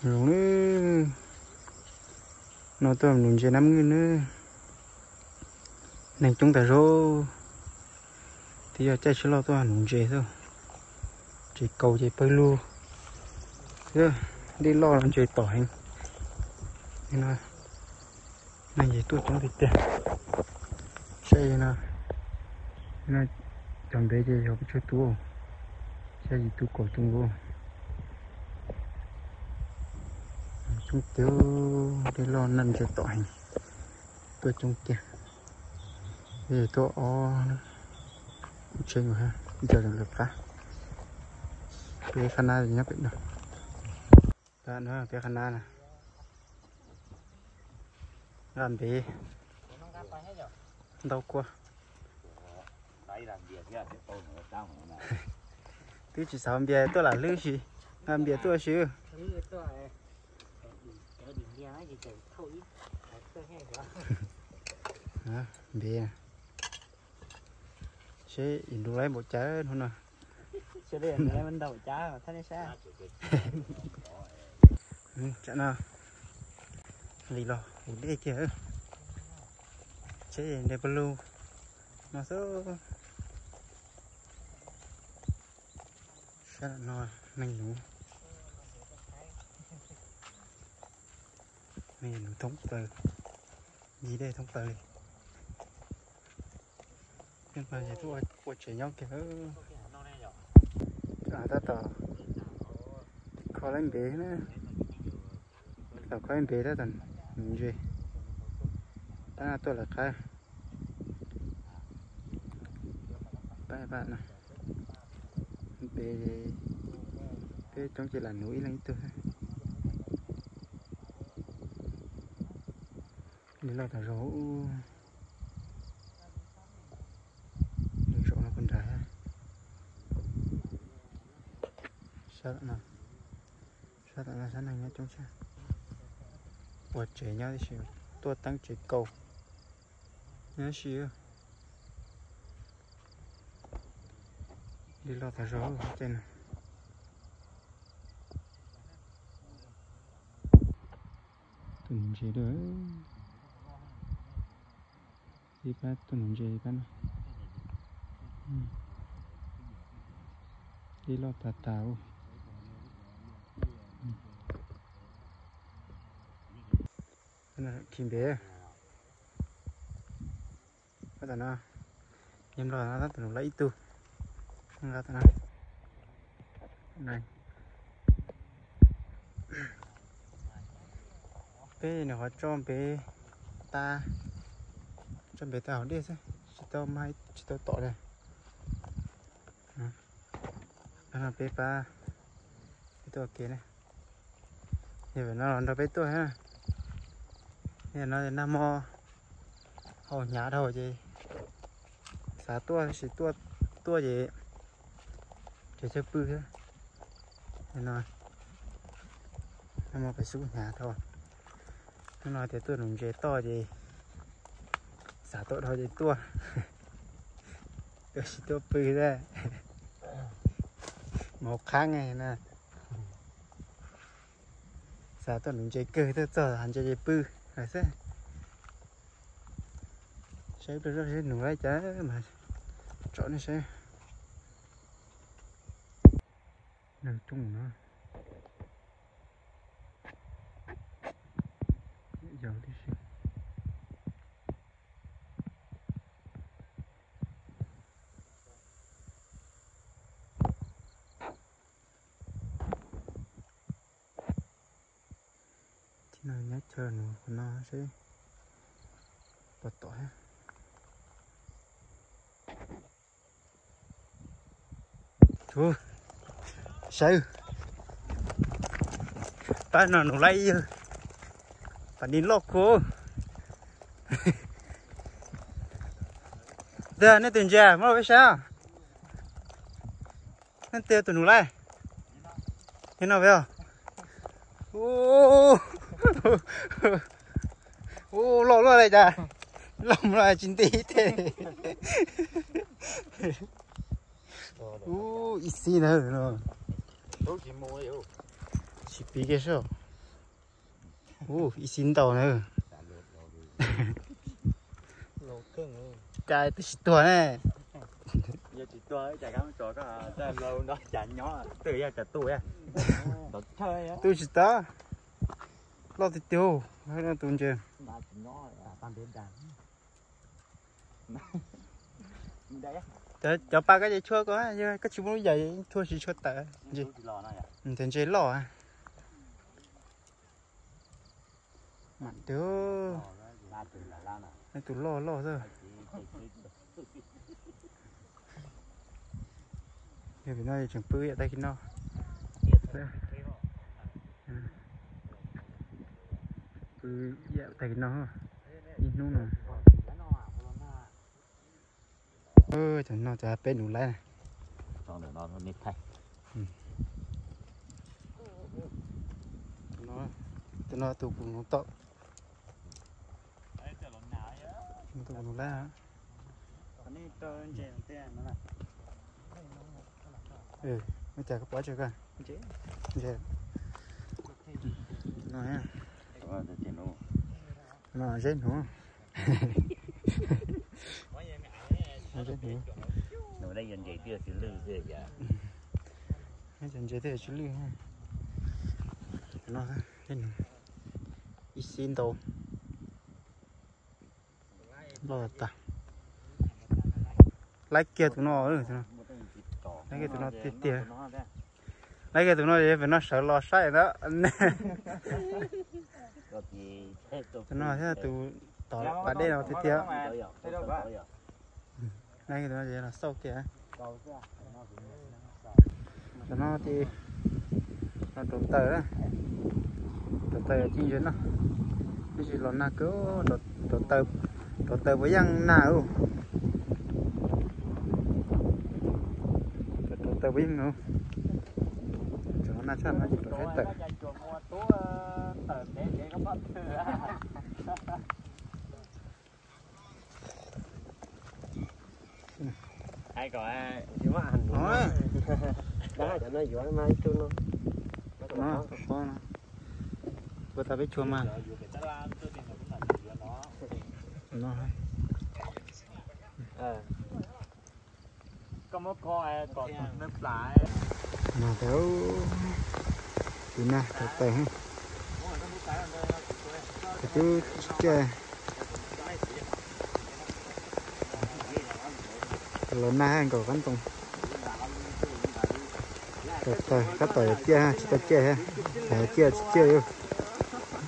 Zoo nawb, no tuaj nuv ntses nab nwj nawb. Neeg coob tas zog, twb yog caij tsheb loj tuaj nuv ntses xwb. Ntses kaus ces pawg lug xwb, dej loj los ntses tom heev. Neeg ces tuaj coob tiag tiag. Saib no, cov npev ces yog pes tsawg tus, xya yim tus kaum tus nkaus. Coob tiag, dej loj naj ntses tom heev, tuaj coob tiag. Tuaj ob tsheb, ntses lawv qab. Peb qhab nab nyob pem no. Peb qhab nab na, nqa npev, ntau kua. Twb tsis xav npias tuaj lam hlwb si, nqa npias tuaj si. Npev, seb ib ntus laib npaum cas hnub no. Tsam no li los kuv dej kiag, seb nres pawg lug no xwb. Sab no neeg nuv, neeg nuv thoob plaws, ncig dej thoob plaws li. Ua tsev nyob kiag, tab tom kho laib npev na, tab tom kho laib npev tab tom nuv ntses, tab tuaj lawv qab. Pab pab no, npev, peb coob ces lam nuv ib leeg ib tug. Li loj tas zog, zaum no puag nrad, sab tom no, sab tom no sab neeg nyob coob tshaj. Ua tsev nyob tib si, tuaj teeb tsev kaus nyob si. Li loj tas zog tej no. Tuaj nuv ntses, ib pab tuaj nuv ntses ib pab na. Dej loj tas tas. Khi npev. Tab tom no, yog nplog no tab tom nuv lawm ib tug. Nqa tom no. Peb nyuam qhuav tso npev tas, tso npev tas hauv dej xwb, tsis tau, tsis tau tom li. No peb pab, peb tuaj ua ke na. Yog no los nrog peb tuaj na. Yog no nag hmo haus hnyav dhau ces xav tuaj, tab sis tuaj, tuaj ces tsis tshua pw thiab. No, nag hmo pem xub hnyav dhau. Hnub no tias tuaj nuv ntses toj ces xav tuaj dhau ces tuaj, tuaj tsis tuaj pw thiab. Mov qhab na. Xav tuaj nuv ntses kawg, tuaj txog hav ntses ces pw lawm xwb. Saib ib pliag zoj seb nuv lawm cas mas tsom nej saib. Neeg coob no. Yau tib si. Tib no nyob chaw nuv qhov no seb puas tom thiab. Saib, pab no nuv lawm ib yawg, pab ni loj kawg. Tiag, nej tus ntses muab los peb saib. Nej tiag tus nuv lawm. Li no peb os. Ub, loj luaj li cas. Loj los tsis nti thiab. Ub, ib xib ntawd no. Tsis piv kiag soj. Ub, ib xib ntaus na. Cas twb tsis tuag ne. Twb tsis tau. Loj tiag tiag, tus ntses. Cov pa koj ces tshuab ko, yog koj tsis muaj lub yam tshuab tsis tshuab tawm. Ntses loj. Mam twg, tus loj loj xwb. Yog pem no tseem pw yam tag kis no. Pw yam tag kis no, ib hnub no. Cov no cov peb nus laib na. Tus no tus kuv nus tom. Tus kuv nus laib. Ua cas koj pov tseg koj? No, no zeb hnub. Ntses twb tsis lwj. Ib xib ntaus. Loj tas. Laib kiag tus no, laib kiag tus no tiag tiag. Laib kiag tus no, pem no sawv los saib ntawd. Tus no thiab tus tom pas dej no tiag tiag. Laib kiag tus no los xauj kiag. Cov no ces no rauv taws, rauv taws ci ntses noj. Tab sis los nag kawg, rauv taws puas yeej nag ub. Rauv taws puas yeej ub. Tseem nag tshaj no ces rauv saib taws. Ua tas peb tshua mas. Mas tau, tus nag rauv taws, tus twb tsis ciaj. Los nag nkaus qab ntoo. Rauv taws tab tom yuav ciaj, tsis tau ciaj, ciaj tsis ciaj li.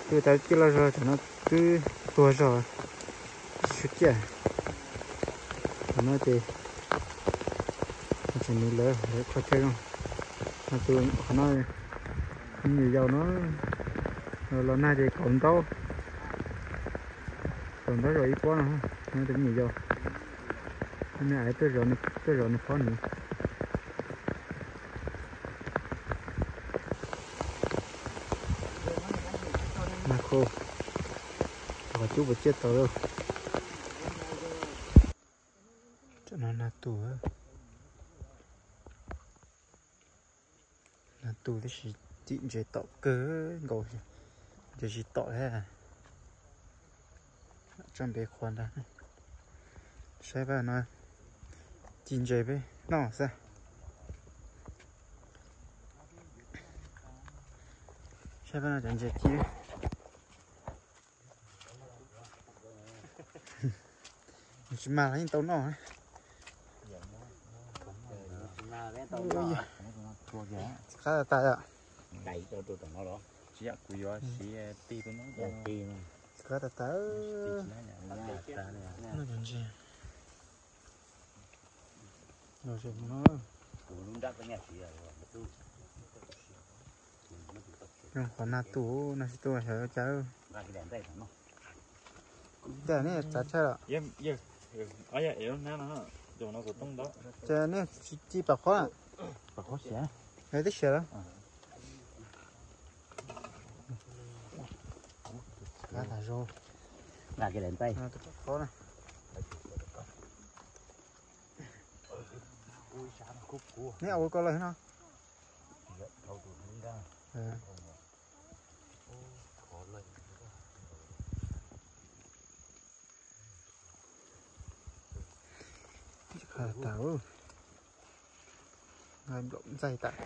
Twb tau ciaj loj zog, cov no twb tuag zog, tsis tshua ciaj. Qhov no ces tseem nws lawv lawv qhov chaw zoo. Qhov no me nyuam yaus no, los nag ces kaum ntaub, kaum ntaub zom ib pob no, no tus me nyuam yaus. Me aiv tuaj zov nws phob nws. Nag khô, qhov cub puas ciaj tau. Cov no nag tu, nag tu tab sis tim ntses tom kawg nkaus, ntses tsis tom thiab. Tso npe qhuav ntag. Saib pab no, ci ntses peb noj xwb. Saib pab no cov ntses ci. Tsis mag los yeej tau noj. Tsis qab tas tas yom. Tsis yam kuv yuav siv ti tu no. Tsis qab tas tas. Noj cov ntses. Zoo qhov nag tu, nag sib tu xyov cas. Kuv tias nej txav tshaj lawm. Ces nej tsis ci pam qhob na. Twb siav lawm. Qab tas zoo. Tus pam qhob na. Neb ua koj lawm no. Tau. Nplaum ntxaij tas.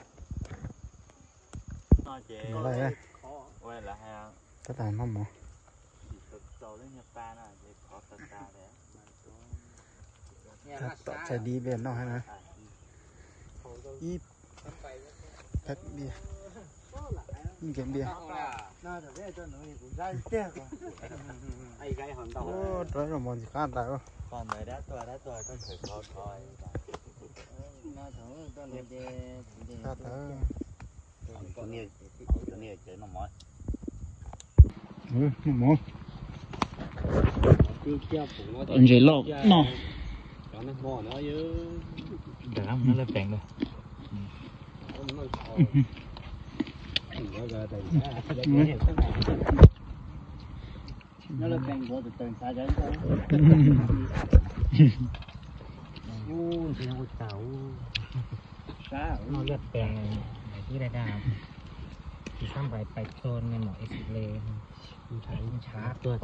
Tab tas noj mov. Tab tom txais dib peb noj na. Ib phab npias, ib nce npias. Ua rau zaum mov ntxim qab tas. Qab tas. Noj mov. Tom ntses loj no. Noj lwaj pees, ib daim dab, tsis xab npais pais txog nws mom ib xwm le, ntshav tuag,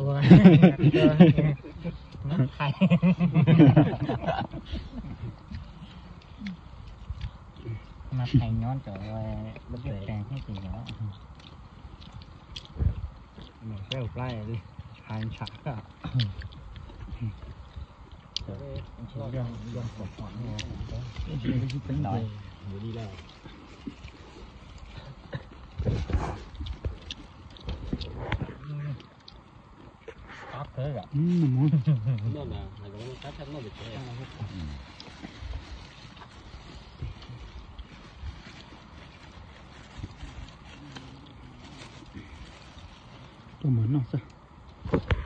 mab thaiv, mab thaiv nyob cov lub pees thiab ces yog. Saib ua plaib li, hais ntshav. Tuaj mus noj xwb.